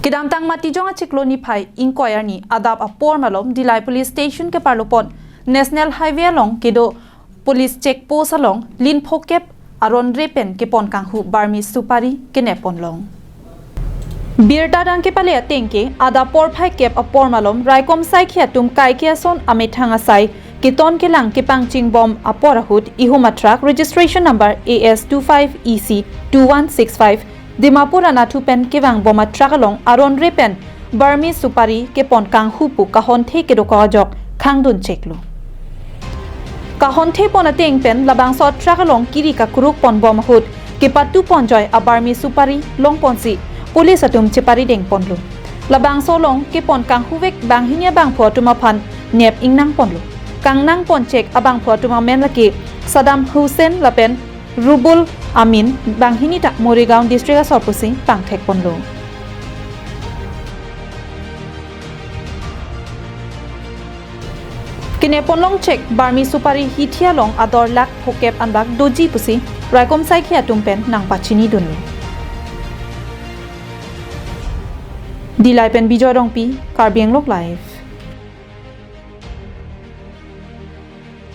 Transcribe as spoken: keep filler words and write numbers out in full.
Kedamtang Matijong achiklo niphai ingkoi arni adap apor malom Dillai Police Station keparlopon National Highway along kedo Police Check Post along lin phokep aron re pen kepon kanghu Burmese supari kenep ponlong. Birta dang kepale ateng ke adap porphai kep apor malom raikom saikhi atum kaike ason amethang asai keton kelang kepangching bom apor ahut ihum atruck registration number A S two five E C two one six five Dimapur anatthu pen kevang bom atruck along aron re pen Burmese supari kepon kanghu pu kahonthe kedokok ajok khangdun cheklo. Kahonthe pon ateng pen labangso atruck along kiri kakuruk pon bom ahut kepatu ponjoi a Burmese supari long ponsi police atum chepari deng ponlo. Labangso along kepon kanghuvek banghini abangphu atum aphan nep ingnang ponlo. Kangnang pon chek abangphu atum amen lake Saddam Hussein lapen Rubul Amin, banghini ta Morigaon district asor pusi pangthek ponlo. Kenep ponlong chek Burmese supari hithi along ador lakh phokep anbak doji pusi raikom saikhi atum pen nangpachini dunlo. Dillai pen Bijoy Rongpi, Karbi Anglong Live.